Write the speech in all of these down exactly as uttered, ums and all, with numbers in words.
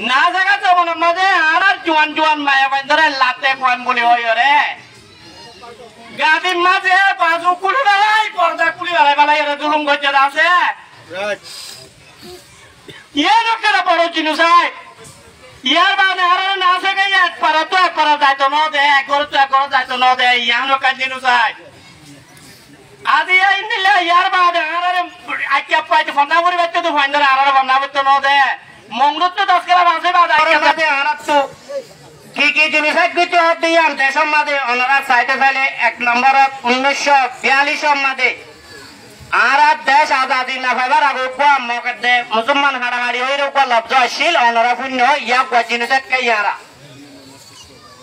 Nazaga zomanor mazé añárar juan juan maiyafuaindóre latte kuan buli hoiyóre, gadír mazé bazu kúli felai, forda kúli felai felaiyóre zulum goijjé de asé. Yián ekkán boro genocide. Yar baade añáráre Nazaga ek farattú ek fara zaito no de, ek górottu ek gór zaito no de, yián ekkán genocide. Aijja endilla, yar baade añáráre aikká faite fonná fori faitto de fuaindóre añáráre fonná foitto no de. Monguttú dos kela bañsé baade aikká baade añáráttu ki ki genocide goijjé hoódde yián decór mazé onorá saité sailé ek lombor ot unnúiccó biyallicór mazé añára dec azadi no faibar age uggúa Mog edde Musolman haçahaçi óiyore uggúa lobzó accíl, onorá fúinno, yá uggúa genocide ká yiára.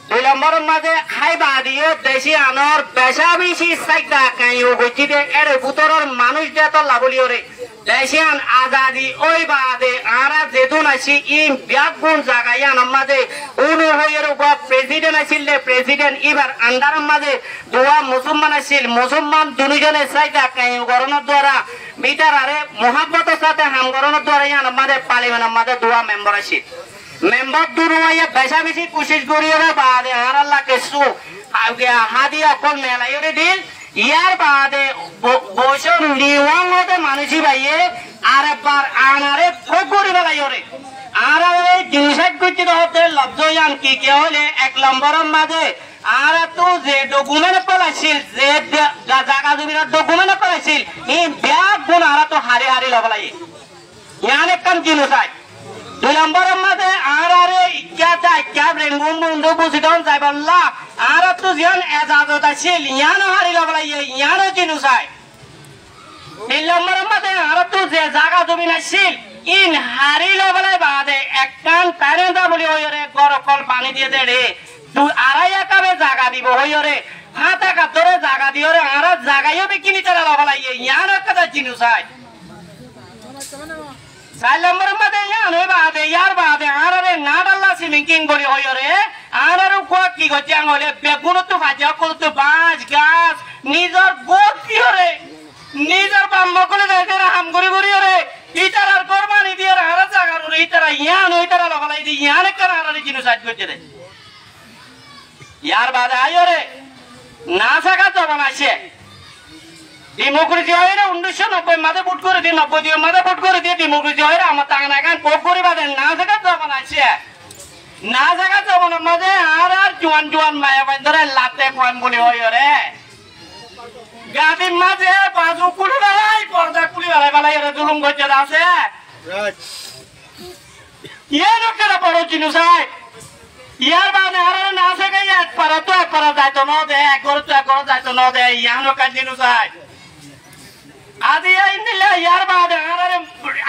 Dui lombor ot mazé hái baade yó dec yiánor becá beci sáidda kaiyum goijjé de, ér bútoror manúic de tolla buli hoóre. Dec yián azadi ói baade añára zedún aiccí, ín beggún zaga yiánor mazé uno hoiyóre uggúa president accíl de, president íbar under or mazé duwá Musolman accíl, Musolman dunúzone sáidda kaiyum gorónor duara, ítarare muhábbotor sáte ham gorónor duara yiánor mazé parliament or mazé duwá member accíl. Member dunúwaye becá beci kucíc goríyore baade añárálla kessú ha-, hádiya ókkol melaiyóre dil. Yar baade bo-, bocór niwang óde manúic íbaye arekbar añáre fók gorí felaiyóre. Añáráre genocide goijjé de hoódde lobzó yián ki ki hoilé, ek lombor or mazé añáráttu ze document ókkol accíl, ze de-, za-, zaga zominor document ókkol accíl, híin beggún añáráttu hári hári loi felaiyé. Yián ekkán genocide. Dui lombor or mazé añáráre ikká dá ikká Rengún, Bundu, Busidong zaibolla añáráttu ziyán ezazot accíl, yiáno hári loi felaiyé, yiáno genocide. Tin lombor or mazé añáráttu ze zaga zomin accíl, ín hári loi felai baade ekkán tainda buli hoiyóre gór ókkol bañdí diyé de re, dui arai ekabe zaga dibo hoiyóre, háñt ekattore zaga diyóre añárar zaga yó beggín ítara loi felaiyé, yiáno ekkán genocide. Sair lombor or mazé yián ói baade, yar baade añáráre no dhálla siminking buli hoiyóre, añáráre uggúa ki goijjé yián óile beggúnottú faijja ókkolottu bañc, gas, nizor gór diyóre, nizor baf ma ókkole zai zai ham gorí goríyore, ítarar gór bañdí diyóre, añárar zagar uore ítara yián ói ítara loi felai de, yián ekkán añáráre genocide goijjé de. Yar baade aiyóre Nazaga zobon aiccé. Dimokiresi óiyore unnícco nobboi mazé bút gorí diyé, nobboi dui mazé bút gorí diyé, dimokiresi óiyore amar tangana gán fók gorí baade Nazaga zobon aiccé. Nazaga zobonor mazé añárar juan juan maiyafuaindóre latte kuan buli hoiyóre, gadír mazé bazu kúli felai, forda kúli felai felaiyóre zulum goijjé de asé. Yián ekkán boro genocide. Yar baade añáráre Nazaga ek farattú ek fara zaito no de, ek górottu ek gór zaito no de, yián ekkán genocide. Aijja endilla, yar baade añáráre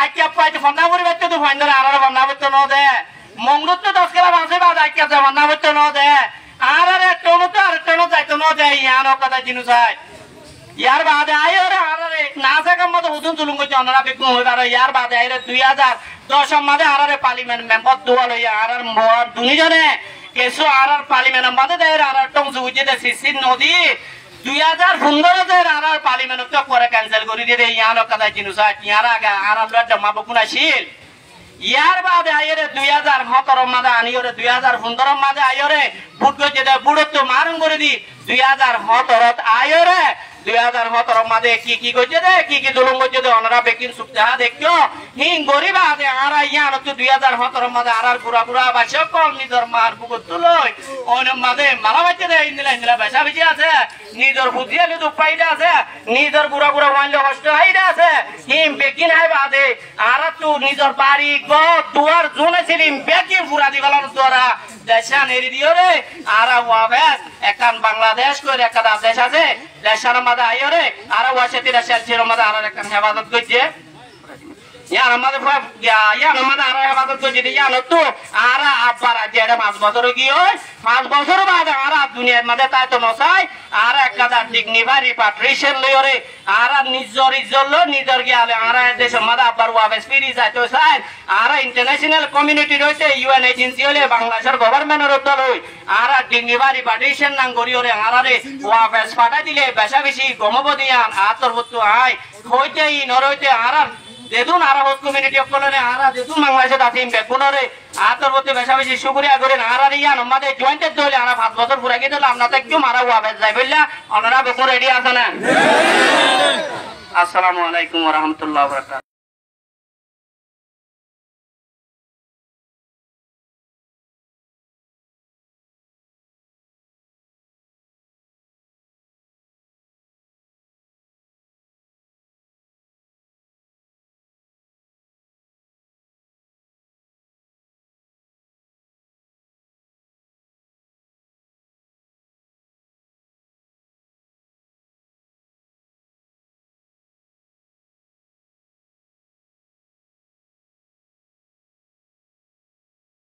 aikká faite fonná fori faitto de fuaindóre añáráre fonná foitto no de. Monguttú dos kela bañsé baade aikká zai fonná foitto no de. Añáráre ek townottu arek townot zaito no de, yián ekkán genocide. Yar baade aiyóre añáráre Nazagar mazé hodún zulum goijjé, onorá beggún hoi faro. Yar baade aiyóre dui házar doc or mazé añáráre parliament member duwá loi añárar muar dunúzone kessú añárar parliament or mazé de añáráre tóngsu goijjé de, sisir nodi. Dui házar fundoro de añárar parliament ottú ekkore cancel gorí diyé de, yián ekkán genocide. Yián age añárar loi edde ma beggún accíl. Yar baade aiyóre dui házar hóñtoro mazé aníyore, dui házar fundoro mazé aiyóre bút goijjé de, bútottu maárum gorí di, dui házar hóñtorot aiyóre, dui házar hóñtoror mazé ki ki goijjé de, ki ki zulum goijjé de, onorá beggín suk dehá deikkó. Híin gorí baade añára yiánottú dui házar hóñtoror mazé añárar gura gura baiccá ókkol nizor maar bukottú loi oinor mazé mara faijjé de, endilla endilla becá beci asé, nizor fuain loi duk faijjé de asé, nizor gura gura fuain loi hoctó faijjé de asé, híin beggín fai baade añáráttu nizor bari, gór, duar, zun asíl, ín beggín fura di felanor duara decán eri diyóre, añára wafes ekkán Bangladec hoiyóre ekkán dec asé, decánor mazé aiyóre, añára Washington decánor mazé añárar ekkán hefazot goijjé. Yíanor mazé fua-, ya-, yíanor mazé añárar hefazot goijjé de, yíanottú añára abbar aijja ere fañs bosór ói giyói, fañs bosór baade añára duniyair mazé táito nosai, añára ekkán dignify repatriation loiyóre, añára nizor izzot loi, nizor giyán loi, añára e decor mazé abbar wafes firi zaito sai. Añára international community r óite, U N agency óile, Bangladecor government or uddúa loi, añára dignify repatriation nam goríyore añárare wafes fathái dile becá beci gom óibo de yían añár torfóttu añí hoité, inor óite añárar Zedún añára host community ókkolore, añára zedún Bangladecót así, beggúnore añár torfóttu beca beci cúkuriya gorí, añárar yián ot mazé joint edde óile añára fañs bosór furai giyé dé óile, añára táikkum, añára wafes zai bolla, onora beggún ready asó né? Assalamu alaikum wa rahmatullahi wa barakatuhu.